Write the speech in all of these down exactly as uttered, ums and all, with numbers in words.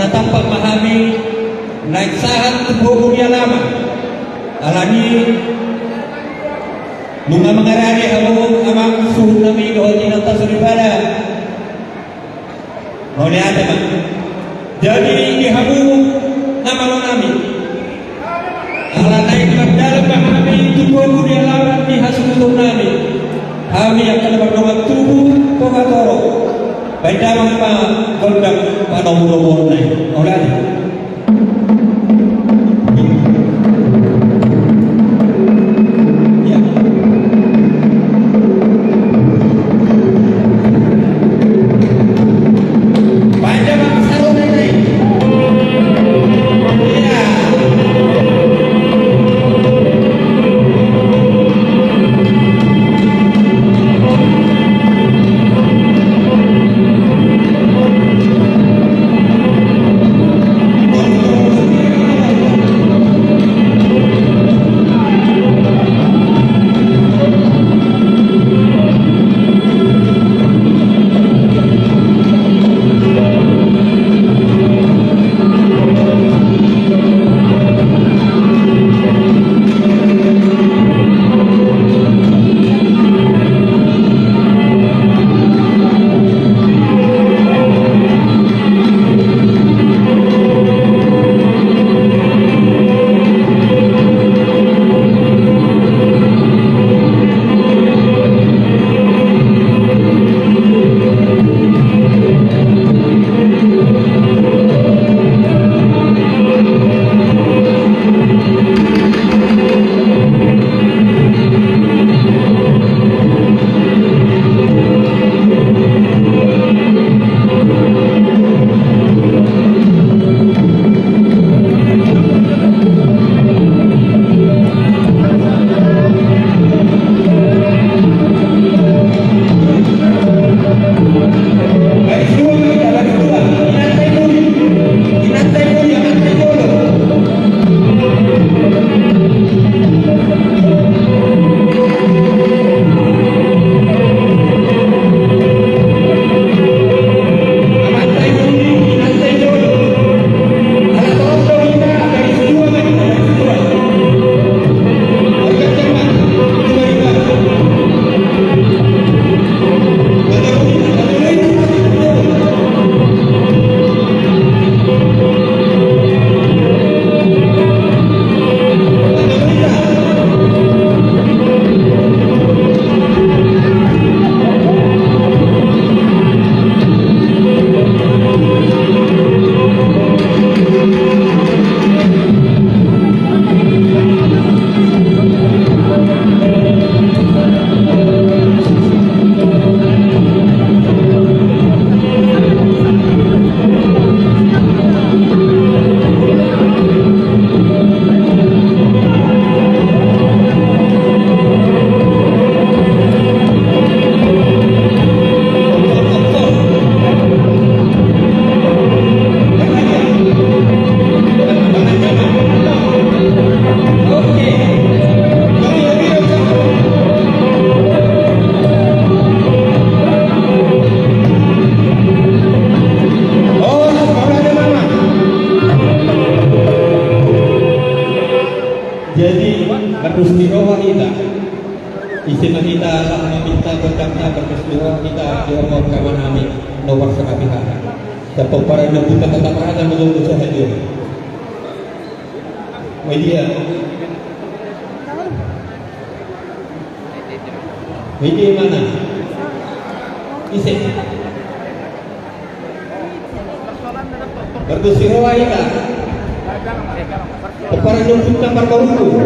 Tampak ma hami naeng sahat tu gogo ni alaman. Alani nunga mangarani hamu amang suhutnami dohot inanta soripada. Mauliate ma. Jadi di hamu na malo nami, ala naeng mardalan ma hami tu gogo ni alaman ni hasuhuton nami, hami angka na mardongan tubu, tonga torop, baen damang ma gondang panomunomuon na i. Mauliate. Jadi, mardos ni roha hita. Ise ma hita laho maminta gondangna, mardos ni roha hita di horong angka amanami na ummarsangapi hami. Sian pomparan ni ompunta Tambarata ma jolo sahat i. Media. Media mana? Ise? Mardos ni roha hita. Pomparan ni ompunta Parmarhungkung.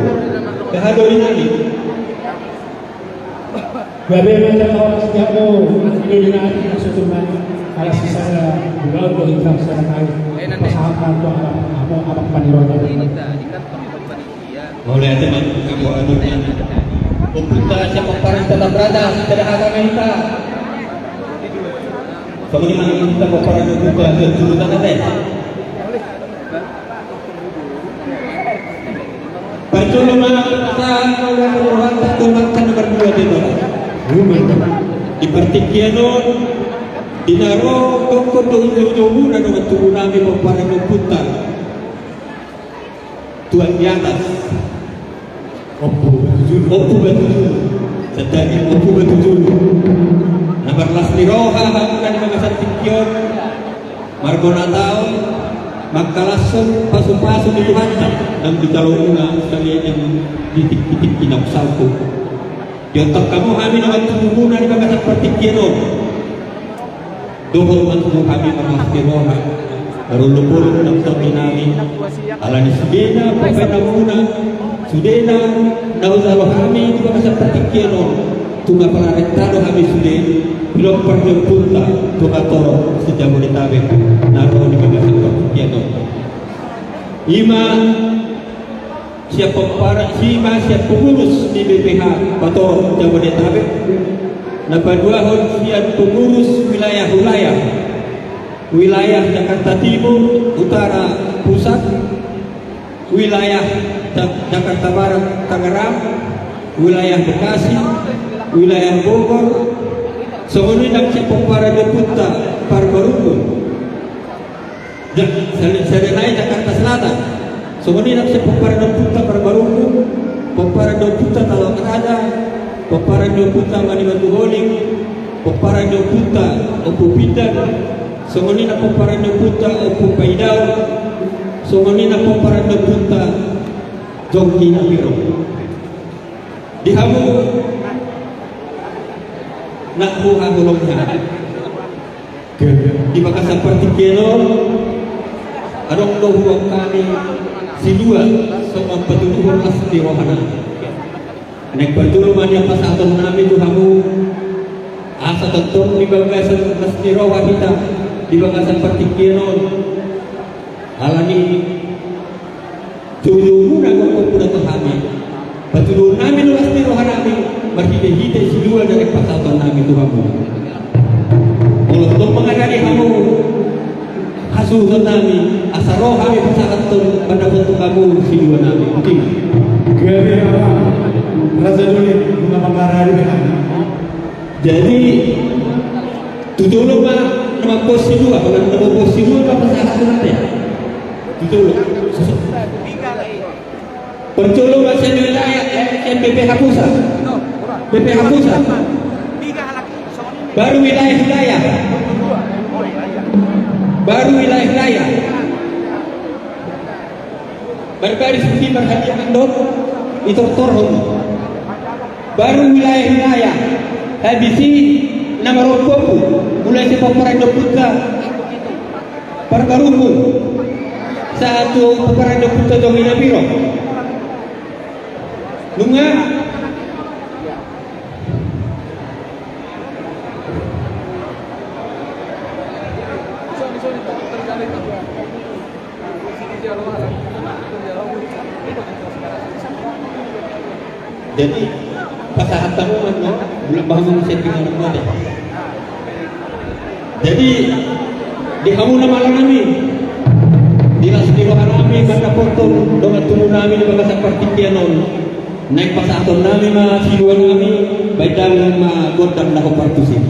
Dahahadoli nami. Gabe ma jala horas di hamu, doli nami, na so tumang. Ala sisada, ulaon do hita sada nai. Pasahat ma tu hamu, Amang Panirota. Mauliate ma, Amang Panirota. Ompunta sian pomparan ni Tambarata, sada hata ma hita. Songon i ma hita pomparan ni ompunta, sian Juru Tangan, eh. Parjolo ma sahat mauliate rohanta tu amanta na mardua, Debata. Di partingkian on, Di na ro gokhon dohot joujoumuna dongan tubu nami pomparan ni ompunta. Tuan di atas. Ompu Batujulu. Ompu Batujulu. Sandari Ompu Batujulu. Na marlas ni roha hamuna di bagasan tingki on. Margonataon, mangkalashon pasupasu ni Tuhanta, naung dijalo muna sahali nang di tingki-tingki naung salpu. Diontang hamu hami dongan tubumuna di bagasan partingkian on. Dohot ma tutu hami marlas ni roha, marolopolop nang tondi nami, ala ni sudena pambahenanmuna, sudena na hujalo hami di bagasan partingkian on, tung apala renta do hami sude, pilompar ni ompunta, tung ator se-Jabodetabek na ro di bagasan partingkian on. I ma sian pomparan, i ma sian pengurus ni B P H Patorop Jabodetabek, na paduahon sian pengurus wilayah-wilayah, wilayah Jakarta Timur, Utara, Pusat, wilayah Ja-, Jakarta Barat, Tangerang, wilayah Bekasi, wilayah Bogor, songon i nang sian pomparan ni ompunta Parmarungu. Ja-, sel-, selain Jakarta Selatan, songon i nang sian pomparan ni ompunta Parmarungu, pomparan ni ompunta Talaok Raja, pomparan ni ompunta Manimanduholing, pomparan ni ompunta Ompu Pindan, songon i nang pomparan ni ompunta Ompu Paidao, songon i nang pomparan ni ompunta Jonggi Napiro. Di hamu na huhaholongi hami. Di bagasan partingkian on, adong do huboan hami silua songon patuduhon las ni roha nami. Naeng parjolo ma nian pasahaton nami tu hamu, asa tongtong di bagasan las ni roha hita di bagasan partingkian on. Ala ni joujoumuna gokhonmuna tu hami, patuduhon nami do las ni roha nami marhitehite silua na naeng pasahaton nami tu hamu. Molo tong mangarani hamu hasuhuton nami, asa ro hami pasahathon mandapothon hamu silua nami. Gabe ma, Raja Doli, nunga mangarani be hami. Jadi, tu jolo ma na mamboan silua, na mamboan silua ma pasahathon nami. Tu jolo. Parjolo ma sian wilayah, eh, sian B P H Pusat. B P H Pusat. Baru wilayah-wilayah. Baru wilayah-wilayah. Barbaris di marhadiangan do i tortorhon. Baru wilayah-wilayah. Habis i na marompu-ompu. Mulai sian pomparan ni ompunta Parmarungu sahat tu pomparan ni ompunta Jonggi Napiro. Nunga. Jadi, pasahat hamu ma, no, bulan bangun settingan mode. Jadi, di hamu na mala nami, di las ni roha nami mandapothon dongan tubu nami di bagasan partingkian on, naeng pasahaton nami ma silua nami, baen damang ma gondang na hombar tusi.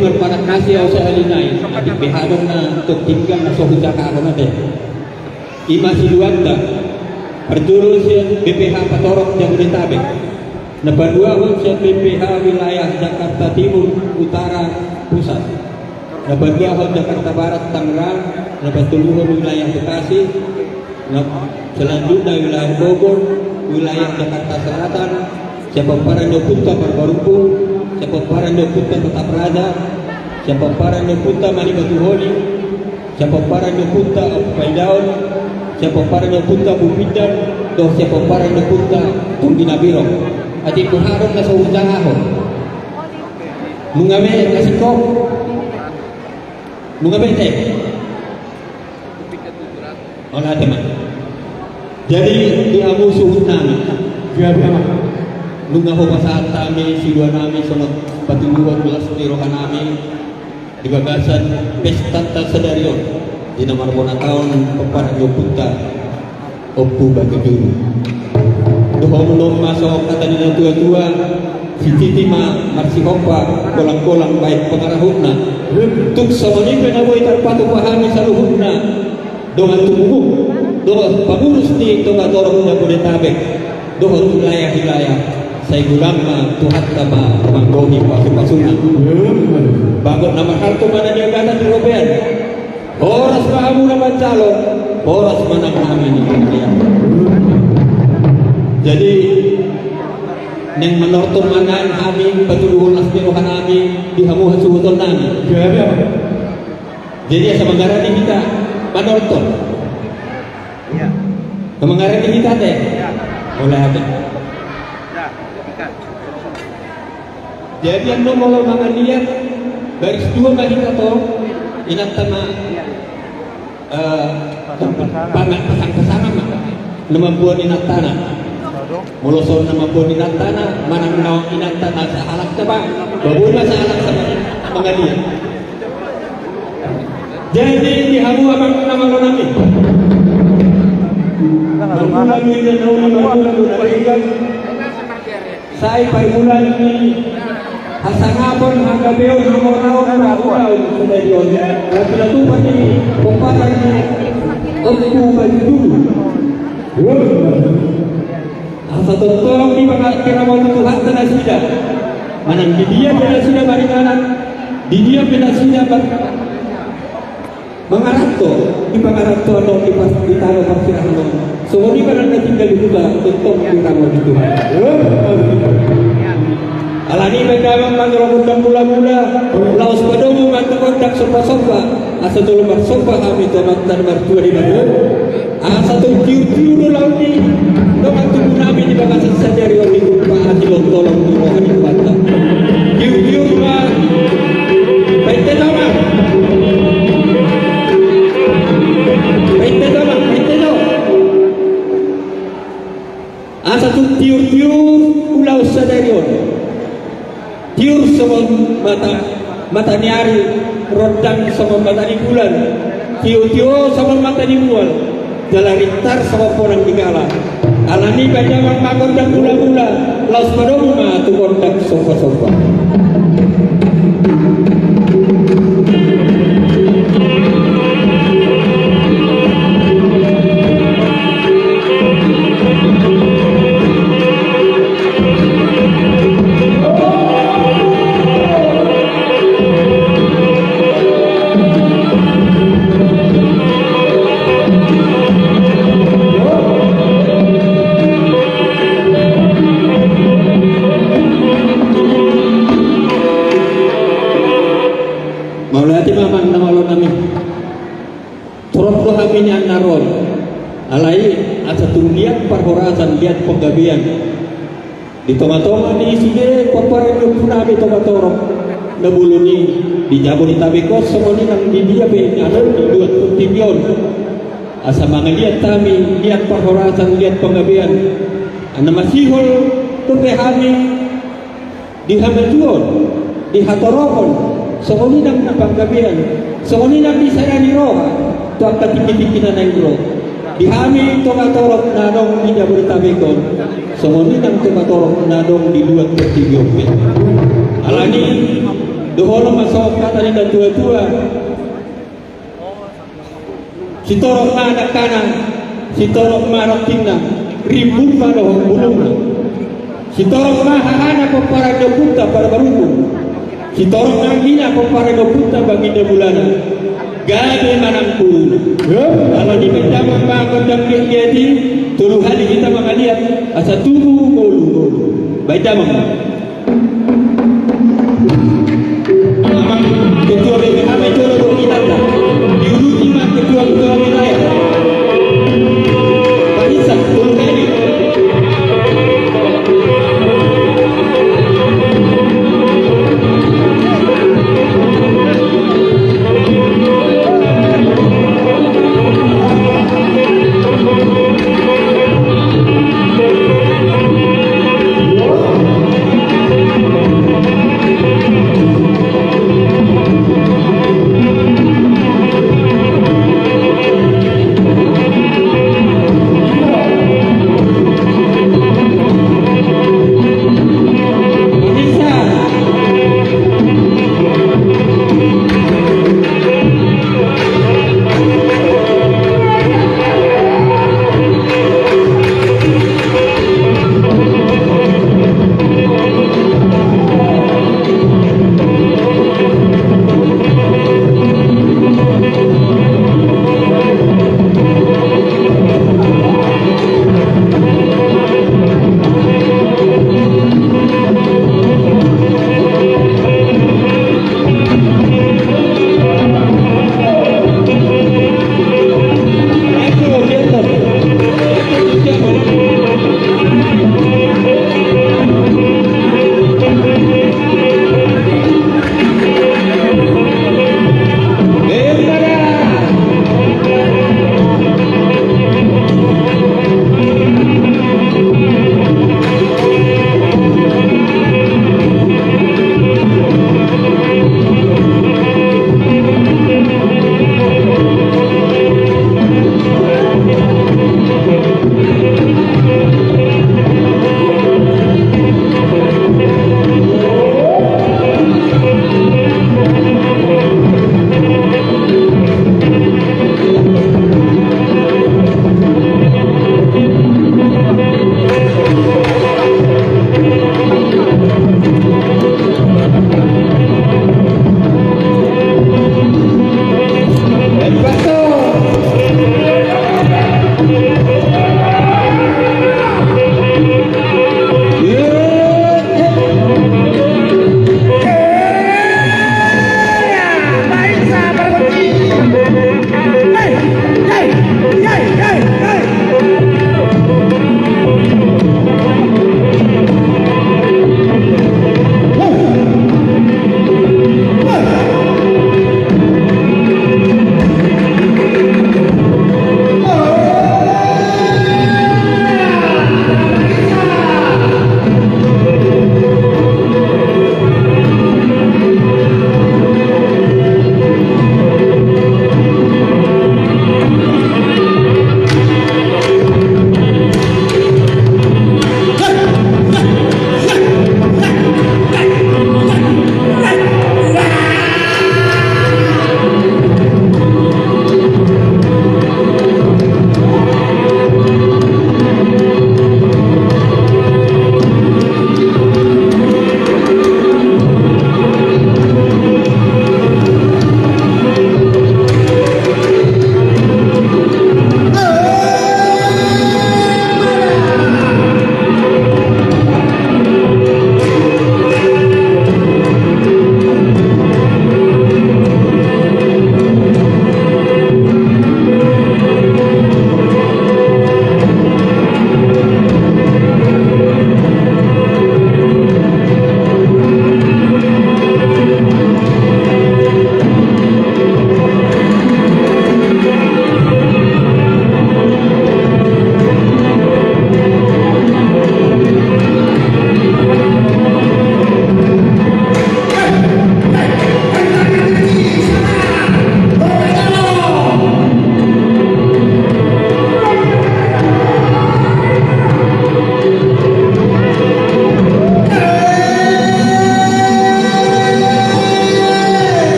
Marpanak nasi au sahali nai, atik B P H adong na tinggal na so hujahahon ate. Ima siduahonta, parjolo sian B P H Patorop Jabodetabek. Na paduahon sian B P H wilayah Jakarta Timur, Utara, Pusat. Na paduahon Jakarta Barat, Tangerang. Na patoluhon wilayah Bekasi. Na selanjutna wilayah Bogor, wilayah Jakarta Selatan, sian pomparan ni ompunta Parbarumbung, sian pomparan ni ompunta Tetap Raja, sian pomparan ni ompunta Manibatu Holi, sian pomparan ni ompunta Ompu Paidaon, sian pomparan ni ompunta Ompu Pindan, dohot sian pomparan ni ompunta Tumbi Nabirong. Atik boha adong na so hujahahon? Nunga be na singkop? Nunga be te? Mauliate ma. Jadi di hamu suhut nami, gabe ma. Nunga hupasahat hami siduanami songon patuluhon las ni rohanami di bagasan pestanta sadari on, di na marbona taon pomparan ni ompunta Ompu Batujuru. Dohononhon ma songon hata ni natuatua: Sititi ma marsihompa, golanggolang bahen pangarahutna. Tung songon i pe na boi tarpatupa hami saluhutna dongan tubu, dongan pangurus ni Toga Torop Jabodetabek dohot wilayah-wilayah. Sai godang ma Tuhanta ma manggohi pasupasuna. Bagot na marhalto ma na niagatan di robean. Horas ma hamu na manjalo, horas ma nang hami na manjalo. Jadi naeng manortor ma nang hami, patuluhon las ni rohanami di hamu hasuhutonnami. Jadi asa mangarani hita manortor. Mangarani hita te. Mauliate. Jadi annon molo mangaliat, baris dua ma hita to, inanta ma, eh, panga-, pasangpasangan ma na mamboan inantana. Molo songon na mamboan inantana, manang na inantana sahalak saba, babona sahalak saba mangaliat. Jadi di hamu amang na mangalonami, marmula ma di na uli, marmula ma di na denggan. Sai parmulaan ni hasangapon, hagabeon, hamoraon, hamoraon sadari on. Lapi na tupa ni pomparan ni Ompu Batujuru. Asa tongtong dipangaramotion Tuhanta nasida. Manang di dia pe nasida maringanan, di dia pe nasida mar- mangaranto, di pangarantoan on, di pas-, di tano parserahan on. Songon i ma na tinggal di huta, tongtong diramoti Tuhan. Alani i baen damang ma gondang mulamula, laos padomu ma tu gondang sombasomba, asa jolo marsomba hami tu Amanta na martua di banua. Asa tung tiurtiur do laut ni dongan tubunami di bagasan sadari on, di tumpaan ni lotolot ni roha ni Tuhanta. Tiurtiur ma. Baen damang. Baen damang, baen damang. Asa tung tiurtiur ulaon sadari on. Tiur songon mata, mata ni ari, rondang songon mata ni bulan, tiotio songon mata ni mual, jala rintar songon ponang ni gala. Alani i baen damang ma gondang mulamula, laos padomu ma tu gondang sombasomba. Mauliate ma amang na mangalonami. Torop do hami nian na ro on. Alai asa tung liat parhorasan, liat panggabean di tongatonga ni sude pomparan ni ompunami Toga Torop na bolon i di Jabodetabek on, songon i nang di dia pe adong di luat portibi on. Asa mangaliat hami, liat parhorasan, liat panggabean. Anna masihol dope hami di hamatuaon, di hatoropon, songon i nang di panggabean, songon i nang di sada ni roha tu angka tingkitingki na naeng ro. Di hami Toga Torop na adong di Jabodetabek on, songon i nang Toga Torop na adong di luat portibi on pe. Alani Dohonon ma songon hata ni natua-tua: Sitorop ma dangkana, sitorop ma rongkingna, rimbun ma dohot bulungna. Sitorop ma hahana pomparan ni ompunta Parbarumun. Sitorop ma anggina pomparan ni ompunta Baginda Mulana. Gabe ma nang turuna. Ala ni i baen damang ma gondang liat-liat i, tolu hali hita mangaliat asa tubu ngolu-ngolu. Baen damang ma. Amang ketua B P H ma i jolo do inanta. Diuduti ma ketua-ketua wilayah. Parinsa, tolu hali.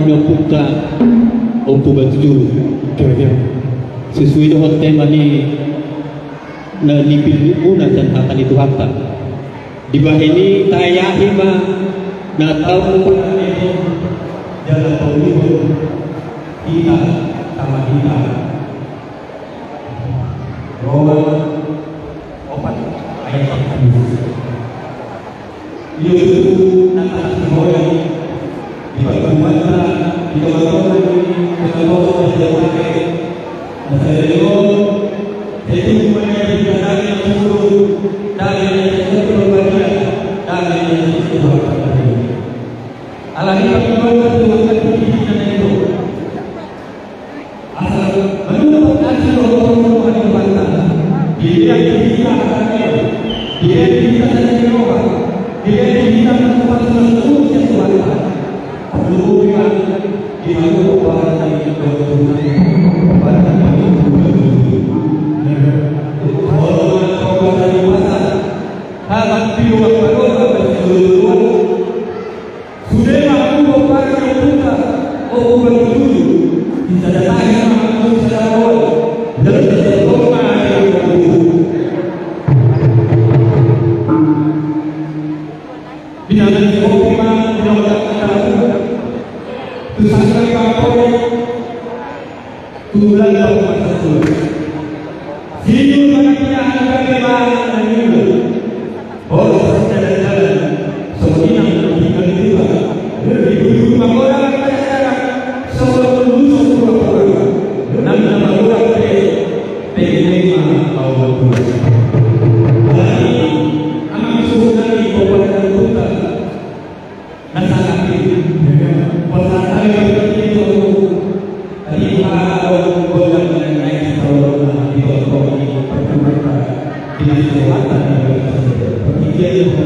Ompunta, Ompu Batujulu. Sesuai dohot tema ni na nipillit muna sian hata ni Tuhanta. Dibahen i taeahi ma na tau paranehon jala paulihon hita tama hita. Roma opat ayat empat puluh. Ia tutu na tangkas sihohot di parguruanta di tongatonga ni tongatonga na sai dipakai. Na sai dipakai. Sai tutu ma ia di daging na sumurung, daging na sai tutu berbahagia, daging na sai tutu berbahagia. Alani parguruanta Tuhanta di diri na itu. Asa manumpak asi roha ni Tuhanta. Dilehon di hita hata ni Debata. Dilehon di hita hata ni Debata. Dilehon di hita manumpak asi roha ni Tuhanta. Parlu ma di manumpak asi roha ni Tuhanta. Pada hari itu. Kalau manumpak asi roha ni Tuhanta. Hata pilu apa roha bagi dua-dua. Sude ma hamu pomparan ni ompunta, Ompu Batujulu, sisada tahi ma hamu sada roha, jala sada roha ma di hamu. Binanga ni kopi ma, binanga ni kopi. Tu sanggar ni kopi. Tulang bang masa tua. Sinur manang pinahan bang manang nangina. Boros jalan-jalan. Songon i nang tinggal di tua. Ribut-ribut manggoda acara. Songon luso pura-pura. Nang na manggoda pe. Pengen ma au tua. Alani amang suhut nami pomparan ni ompunta. Nasa kaki. Pasangan yang penting itu. Tadi Pak Abang Bolang mengenai sekolah di Bogor ini pertemuan Pak. Dinas Kesehatan di Bogor. Pertigaan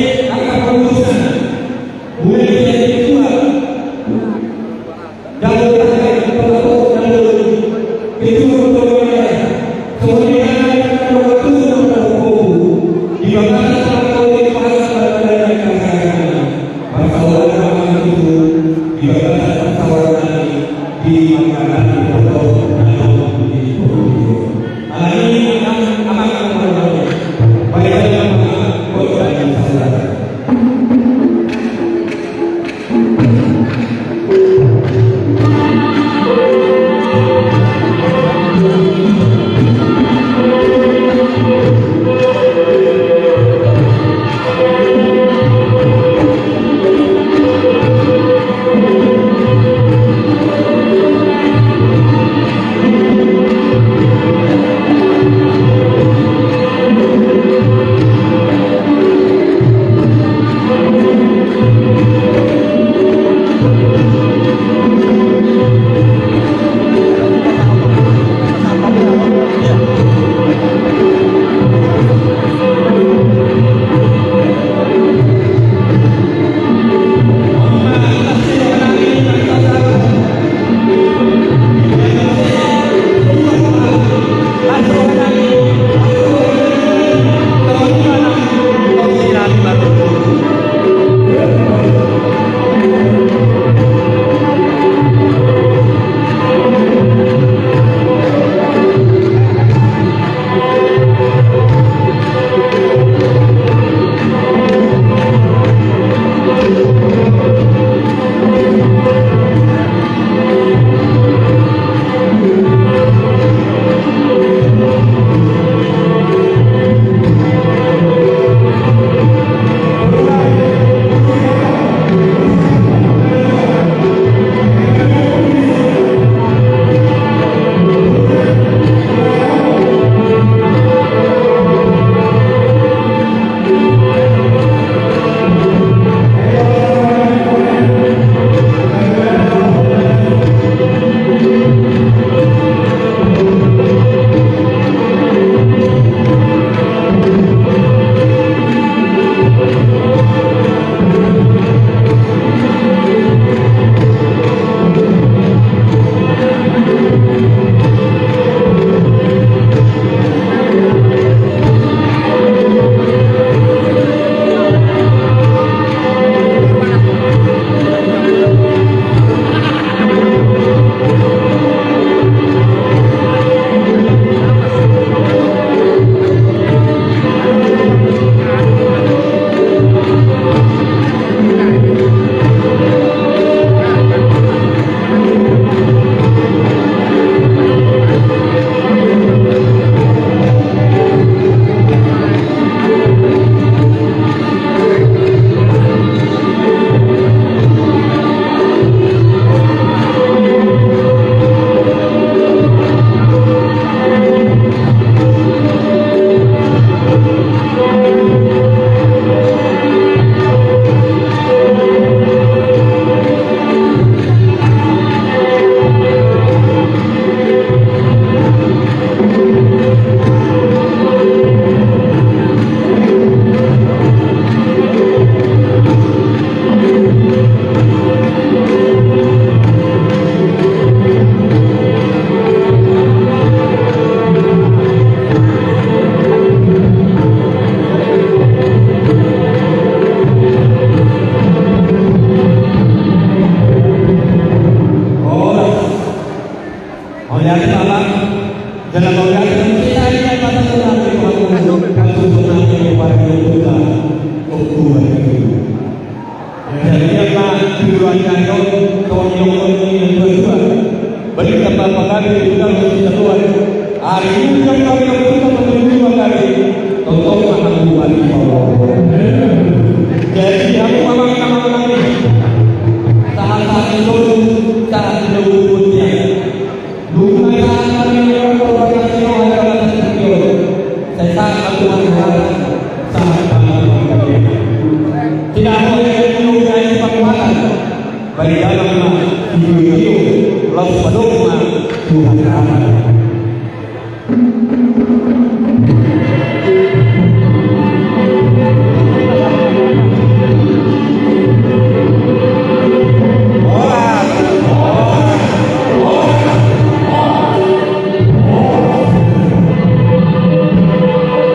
angka pangurusan, mulai dari ketua,